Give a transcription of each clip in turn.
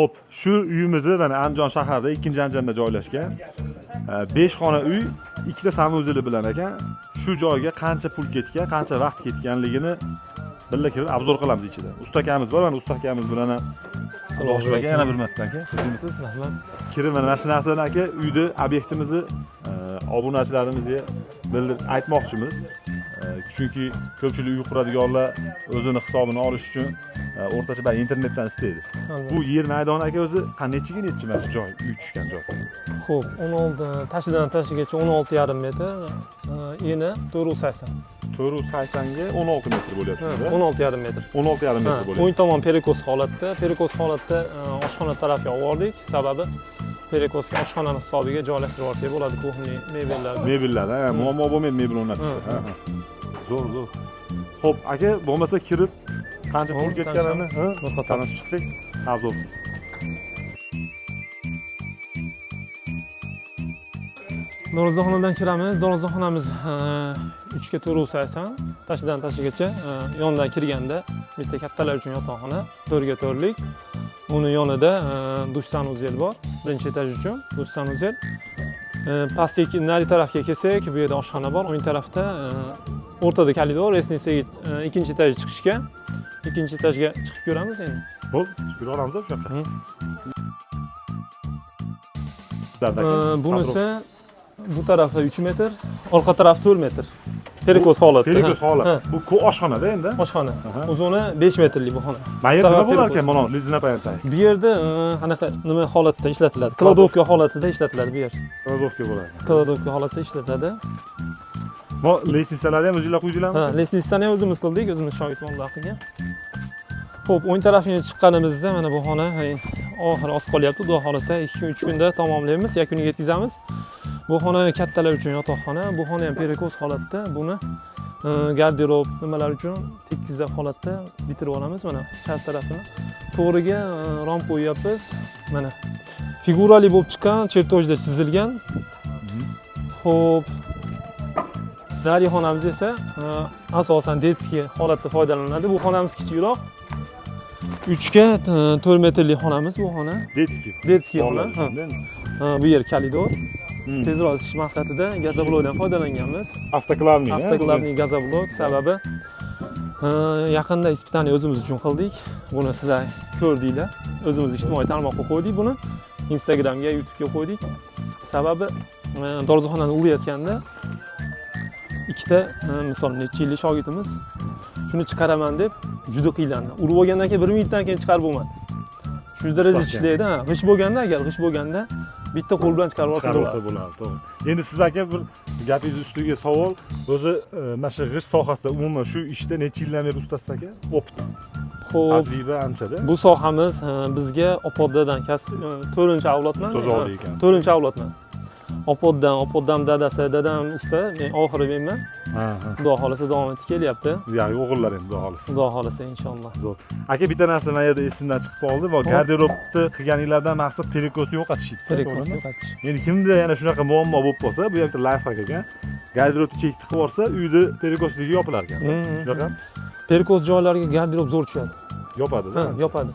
Xo'p, shu uyimizni mana Andijon shahrida, 2 Andijonda joylashgan. 5 xona uy, ikkita санузел i bilan ekan. Shu joyga qancha pul ketgan, qancha vaqt ketganligini birga kirib обзор qilamiz ichida. Usta akamiz bor, mana usta akamiz bilan ham Assalomu aka alaykum. Yana bir marta aka, siz Rahmat. Kirib mana shu narsani aka, uyni obyektimizni obunachilarimizga bildirib aytmoqchimiz. Chunki ko'pchilik uy quradiganlar o'zini hisobini olish uchun o'rtacha bari internetdan istaydi. Bu yer maydoni aka o'zi nechiga nechi mana shu joy, uy tushgan joy? Xo'p, 16 tashidan tashigacha 16,5 metr, eni 480. 480 ga 16 metr bo'lyapti shunda. 16,5 metr. 16,5 metr bo'lyapti. O'ng tomon перекос holatda. Перекос holatda oshxona tarafga olib bordik. Sababi перекос ga oshxonani hisobiga joylashtirib olsak bo'ladi кухонный mebellarni. Mebellar, ha, muammo bo'lmaydi mebel o'rnatishda. Ha, Ha, ha. Zo'r, zo'r. Xo'p, aka, bo'lmasa kirib qancha pul Xo'p, ketganini tanishamiz. Ha, Bir qator. tanishib chiqsak, обзор. Darvozaxonadan kiramiz. Darvozaxonamiz 3 ga 480, tashidan tashigacha yondan kirganda bitta kattalar uchun yotoqxona, 4 ga 4lik. Uni yonida душ санузел bor. Birinchi etaj uchun душ санузел. Pastki nari tarafga kelsak, bu yerda oshxona bor. O'ng tarafda o'rtada koridor, лестница ga ikkinchi etajga chiqishga. Ikkinchi etajga chiqib ko'ramiz endi. Bo'ldi, kira olamiz shu yoqqa. Hı. Bunisi bu tarafi 3 metr, orqa tarafi 4 metr. Перекос holatda. Перекос Ha, holat. ha. Bu oshxonada endi. Oshxona. Aha. Uzuni 5 metrlik bu xona. Mana yerda nima Sabab bo'lar перекос. Ekan mana lizina paytda? Bu yerda anaqa nima holatda ishlatiladi? Кладовка holatida ishlatiladi bu yer. Кладовка bo'ladi. Кладовка holatida ishlatiladi. Bu лестница larni ham o'zinglar qo'ydinglarmi? Ha, лестница ni ham o'zimiz qildik, o'zimiz shogird bolalar qilgan. Xo'p, o'ng tarafiga chiqqanimizda mana bu xona oxiri oz qolyapti. Xudo xohlasa 2-3 kunda tamomlaymiz, yakuniga yetkazamiz. Bu xona kattalar uchun yotoqxona. Bu xona ham перекос holatda. Buni garderob nimalar uchun tekizlab holatda bitirib olamiz mana chap tarafini. To'g'riga rom qo'yyapmiz. Mana figurali bo'lib chiqqan, чертёж da chizilgan. Xo'p, nari xonamiz esa asosan детский holatda foydalaniladi. Bu xonamiz kichikroq. 3 ga 4 metrlik xonamiz bu xona. Детский. Детский xona. Bolalar Ha. uchun endi. Ha, bu yer koridor. Tezroq isish maqsadida gazoblokdan foydalanganmiz. Автоклавный. Автоклавный gazoblok sababi yaqinda испытание o'zimiz uchun qildik. Buni sizlar ko'rdinglar. O'zimiz ijtimoiy tarmoqqa qo'ydik buni. Instagramga, YouTube'ga qo'ydik. Sababi darvozaxonani urayotganda ikkita misol necha yillik shogirdimiz shuni chiqaraman deb juda qiynaldi. Urib olgandan keyin bir minutdan keyin chiqarib bo'lmadi. Shu darajada Ustozga. ishlaydi. Ha, g'isht bo'lganda, agar g'isht bo'lganda bitta qo'l bilan chiqarib olsa Chiqarib olsa bo'ladi. Bo'ladi, to'g'ri. Endi siz aka bir gapingiz ustiga savol. O'zi mana shu g'isht sohasida umuman shu ishda necha yildan beri ustasiz aka? Опыт, Xo'p, tajriba anchada. bu sohamiz bizga Opoddadan kasb to'rtinchi avlodman. Ustozorlik ekansiz. To'rtinchi avlodman. Opoddan, Opoddam dadasi, dadam usta, men oxiri menman. Ha, ha. Xudo xohlasa davom etib kelyapti. Bu yog'i o'g'illar endi, xudo xohlasa. Xudo xohlasa inshaalloh. Zo'r. Aka, bitta narsa mana yerda esimdan chiqib qoldi. Bu garderobni qilganinglardan maqsad перекос ni yo'qotish edi. Перекос To'g'rimi? yo'qotish. Endi kimda yana shunaqa muammo bo'lib qolsa, bu yerda лайфхак ekan. Garderobni chekni qilib yuborsa, uyni перекос ligi yopilar ekan. Shunaqa? Перекос joylarga garderob zo'r tushadi. Yopadi. Ha, yopadi.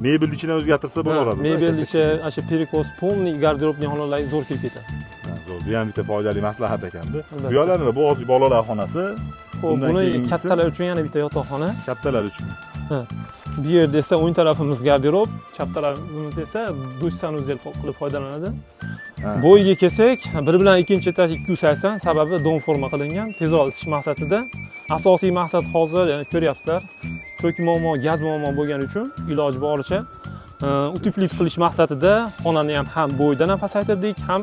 Mebelni ichini o'zgartirsa bo'laveradi. Mebel ichi, o'sha перекос полный гардеробный xonalarga zo'r kirib ketadi. Ha, zo'r. Bu ham bitta foydali maslahat ekanda. Albatta. Bu yoqlar nima? Bu hozir bolalar xonasi. Xo'p, Undan buni keyingisi? Kattalar uchun yana bitta yotoqxona. Kattalar uchun. Bu yerda esa o'ng tarafimiz garderob, chap tarafimiz esa душ санузел qilib foydalanadi. Ha. Bo'yiga kelsak, bir bilan ikkinchi etaj 280, sababi дом форма qilingan, tezroq isish maqsadida. Asosiy maqsad hozir ko'ryapsizlar, tok muammo, gaz muammo bo'lgani uchun iloji boricha утеплить qilish maqsadida xonani ham bo'yidan ham pasaytirdik, ham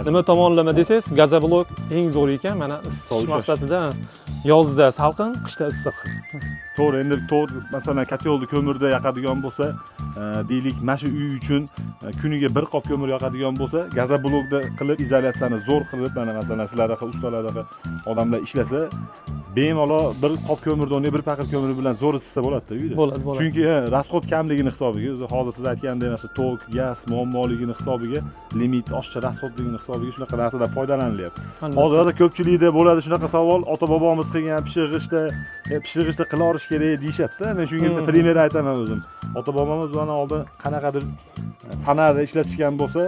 nima tomonlama desangiz, gazoblok eng zo'r ekan, mana isitish Sovuqlash. maqsadida yozda salqin, qishda issiq. To'g'ri, endi to'g'ri, masalan, котёл ni ko'mirda yoqadigan bo'lsa, deylik, mana shu uy uchun kuniga bir qop ko'mir yoqadigan bo'lsa, gazoblokda qilib izolyatsiyani zo'r qilib, mana masalan, sizlardaqa ustalardaqa odamlar ishlasa, Bemalol bir qop ko'mirni o'rniga bir paqir ko'mir bilan zo'r isitsa bo'ladi-da uyda. Bo'ladi, bo'ladi. Chunki расход kamligini hisobiga, o'zi hozir siz aytgandek, mana shu tok, gaz muammoligini hisobiga, limit oshiqcha расход ligini hisobiga shunaqa narsadan foydalanilyapti. Albatta. Hozir ko'pchilikda bo'ladi shunaqa savol: ota bobomiz qilgan pishirg'ichda pishirg'ichda qila olish kerak deyishyapti. Men shunga bitta пример aytaman o'zim. Ota bobomiz bundan oldin qanaqadir fonarda ishlatishgan bo'lsa,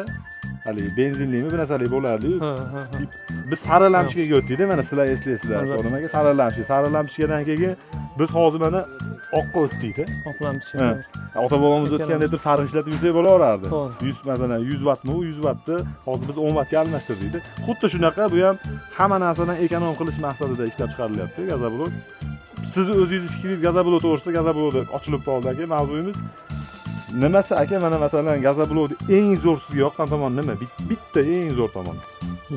haligi benzinlimi, bir narsalik bo'lardiyu. Ha, ha, ha. Biz sariq lampochkaga o'tdikda, mana sizlar eslaysizlar. Albatta. To'g'rimi aka? Sariq lampochka, sariq lampochkadan keyin biz hozir mana oqqa o'tdikda. Oq lampochka. Ha. Ota bobomiz Ikkalamiz. o'tganda turib sariq ishlatib yursak bo'laverardi. To'g'ri. 100, masalan, 100 vattmi, u 100 vattni hozir biz 10 vattga almashtirdikda. Xuddi shunaqa bu ham hamma narsadan эконом qilish maqsadida ishlab chiqarilyapti gazoblok. Siz o'zingizni fikringiz gazoblok to'g'risida, gazoblokda ochilib qoldi aka mavzuyimiz. Nimasi aka, mana masalan, gazoblokni eng zo'r sizga yoqqan tomoni nima? Bitta eng zo'r tomoni.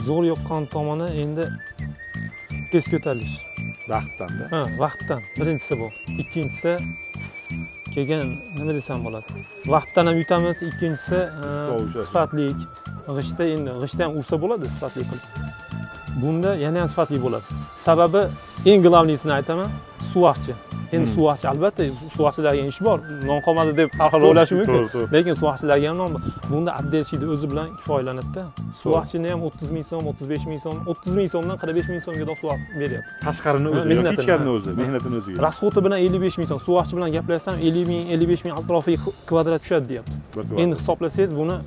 Zo'r yoqqan tomoni endi tez ko'tarilish. Vaqtdan-da. Ha, vaqtdan. Birinchisi bu. Ikkinchisi keyin nima desam bo'ladi? Vaqtdan ham yutamiz, ikkinchisi Issiq o'chadi. Sifatlik. G'ishtda endi g'ishtda ham ursa bo'ladi sifatli qilib. Bunda yana ham sifatli bo'ladi. Sababi eng главный sini aytaman, suvaqchi. Endi suvaqchi, albatta, suvaqchilarga ish bor. Non qolmadi deb har xil o'ylashi mumkin. To'g'ri, to'g'ri. Lekin suvaqchilarga ham non bor. Bunda отдельщик ni o'zi bilan kifoyalanadi-da. Suvaqchini ham 30 ming so'm, 35 ming so'm, 30 ming so'mdan 45 ming so'mga suvaq beryapti. Tashqarini Ha, o'zi yoki mehnatini, ichkarini ha. o'zi, mehnatini o'ziga. Расход i bilan 55 ming so'm. Suvaqchi bilan gaplashsam 50 ming, 55 ming atrofiga kvadrat tushadi deyapti. Bir kvadrat. Endi hisoblasangiz, buni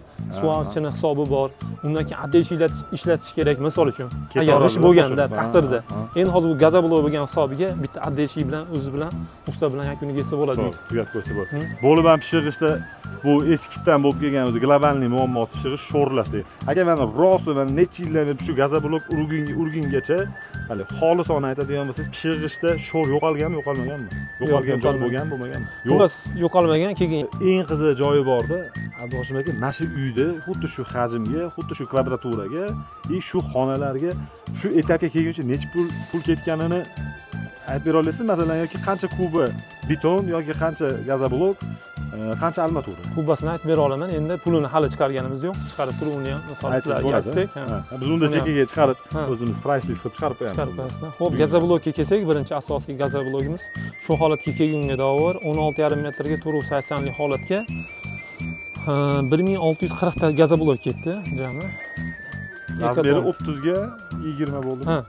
suvaqchini hisobi bor. Undan keyin отдельщик ishlatish kerak, misol uchun. Agar Ketaveradi, g'isht bo'lganda qo'shib. Taqdirda. Ha, ha. Endi hozir bu gazoblok bo'lgan hisobiga bitta отдельщик bilan, o'zi bilan, usta bilan yakuniga yetsa bo'ladi. To'g'ri, tugatib qo'ysa bo'ladi. Hı. Bo'lib ham pishirg'ichda bu eskidan bo'lib kelgan o'zi глобальный muammosi pishirg'ich sho'rlash deydi. Aka, mana rosa mana necha yildan beri shu gazoblok urgungacha hali xolisona aytadigan bo'lsangiz, pishirg'ichda sho'r yo'qolganmi, yo'qolmaganmi? Yo'qolgan joy Yo'qolmagan. bo'lganmi, bo'lmaganmi? Yo'q. Xullas, yo'qolmagan, keyin Eng qiziq joyi borda, Abduhoshim aka, mana shu uyda xuddi shu hajmga, xuddi shu kvadraturaga и shu xonalarga shu etapga kelguncha necha pul ketganini aytib bera olasizmi, masalan, yoki qancha kuba beton yoki qancha gazoblok, qancha armatura? Kubasini aytib bera olaman. Endi pulini hali chiqarganimiz yo'q. Chiqarib turib uni ham misol Aytsangiz sizlarga bo'ladi. aytsak, ha. Ha, biz unda Uni ham- chekkaga chiqarib, Ha. o'zimiz прайс list qilib chiqarib qo'yamiz. Chiqarib qo'yasizlar. Xo'p, gazoblokka kelsak, birinchi asosiy gazoblokimiz shu holatga kelgunga doir 16,5 metrga 480 lik holatga 1640 ta gazoblok ketdi jami. Размер i Ekaton. 30 ga 20 bo'ldimi? Ha.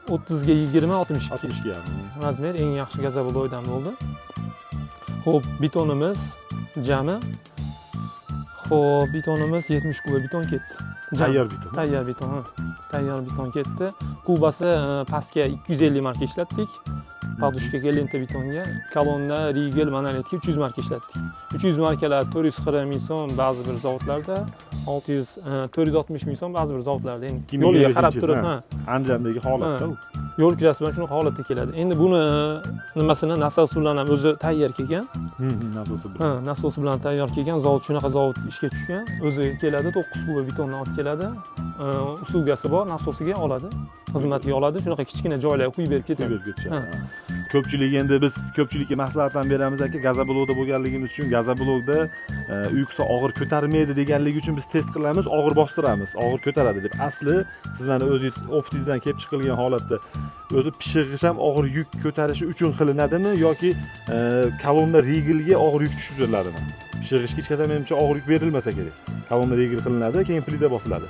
30 ga 20, 62. 62 ga. Размер eng yaxshi gazoblokdan bo'ldi. Xo'p, betonimiz jami. Xo'p, betonimiz 70 kuba beton ketdi. Jami. Tayyor beton. Tayyor beton, ha. Tayyor beton ketdi. Kubasi pastga 250 marka ishlatdik. Подушка ga, lenta betonga, kolonna, rigel, monolitga 300 marka ishlatdik. 300 markalar 440 ming so'm ba'zi bir zavodlarda, 600, 460 ming so'm ba'zi bir zavodlarda. Endi yo'liga qarab 2025 turib, ha. ha. Anjandagi holatda Ha. u. Yo'l kirasi bilan shunaqa holatda keladi. Endi buni nimasini nasos bilan ham o'zi tayyor kelgan. Nasosi bilan. Ha, nasosi bilan tayyor kelgan. Zavod, shunaqa zavod ishga tushgan. O'zi keladi, 9 kuba betonni olib keladi. Услуга si bor, nasosiga oladi, xizmatiga oladi. Shunaqa kichkina joylarga quyib berib ketadi. Quyib berib ketishadi. Ha. Ha. Ko'pchilik, endi biz ko'pchilikka maslahat ham beramiz aka, gazoblokda bo'lganligimiz uchun gazoblokda uy qilsa og'ir ko'tarmaydi deganligi uchun biz test qilamiz, og'ir bostiramiz, og'ir ko'taradi deb. Asli siz mana o'zingiz опыт ingizdan kelib chiqilgan holatda o'zi pishirg'ich ham og'ir yuk ko'tarishi uchun qilinadimi yoki kolonna rigelga og'ir yuk tushiриladimi? Pishirg'ichga hech qachon, menimcha, og'ir yuk berilmasa kerak. Kolonna rigel qilinadi, keyin plita bosiladi.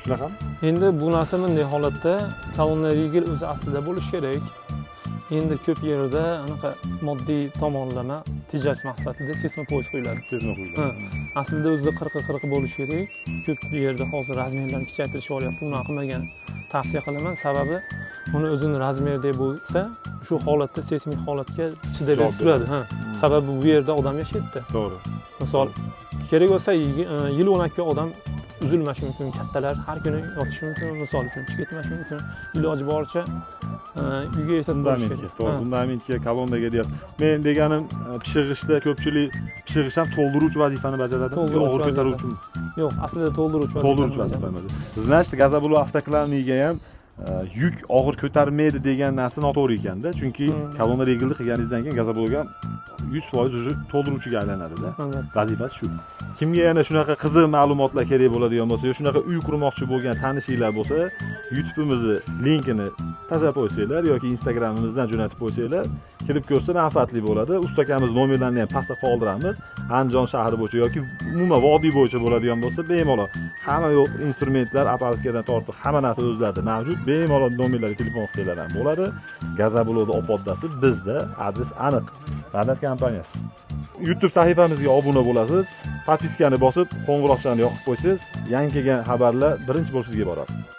Shunaqami? Endi bu narsa bunday holatda, kolonna rigel o'zi aslida bo'lishi kerak. Endi ko'p yerda anaqa moddiy tomonlama tejash maqsadida seysmo пояс qo'yiladi. Seysmo qo'yiladi. Ha. Aslida o'zida 40 40 bo'lishi kerak. Ko'p yerda hozir размер larni kichraytirishib olyapti. Unaqa qilmagan tavsiya qilaman. Sababi uni o'zini размер idek bo'lsa, shu holatda seysmik holatga chidab Javob turadi. Ha. Sababi bu yerda odam yashaydi. To'g'ri. Misol kerak bo'lsa yil 12 odam uzilmashi mumkin, kattalar har kuni yotishi mumkin, misol uchun chiqib ketmashi mumkin. Iloji boricha uyga yetib borish Fundamentga, kerak. to'g'ri, Ha. fundamentga, kolonnaga deyapti. Men deganim, pishirg'ichda ko'pchilik pishirg'ich ham to'ldiruvchi vazifani bajaradimi? To'ldiruvchi Og'ir vazifa. ko'taruvchimi? Yo'q, aslida to'ldiruvchi vazifani To'ldiruvchi bajaradi. vazifani bajaradi. Значит, gazoblok avtoklavniga ham yuk og'ir ko'tarmaydi degan narsa noto'g'ri ekanda. Chunki kolonna regelni qilganingizdan keyin gazoblok ham 100% уже to'ldiruvchiga aylanadida. Albatta. Vazifasi shu. Kimga yana shunaqa qiziq ma'lumotlar kerak bo'ladigan bo'lsa yo shunaqa uy qurmoqchi bo'lgan tanishinglar bo'lsa, YouTube'imizni linkini tashlab qo'ysanglar yoki Instagramimizdan jo'natib qo'ysanglar, kirib ko'rsa manfaatli bo'ladi. Usta akamiz nomerlarini ham pastda qoldiramiz. Andijon shahri bo'yicha yoki umuman vodiy bo'yicha bo'ladigan bo'lsa, bemalol hamma yo'q instrumentlar, опалубка dan tortib hamma narsa o'zlarida mavjud. Bemalol nomerlarga telefon qilsanglar ham bo'ladi. Gazoblokni opoddasi bizda, adres aniq. Davlat kompaniyasi. YouTube sahifamizga obuna bo'lasiz, подписка ni bosib, qo'ng'iroqchani yoqib qo'ysangiz, yangi kelgan xabarlar birinchi bo'lib sizga boradi.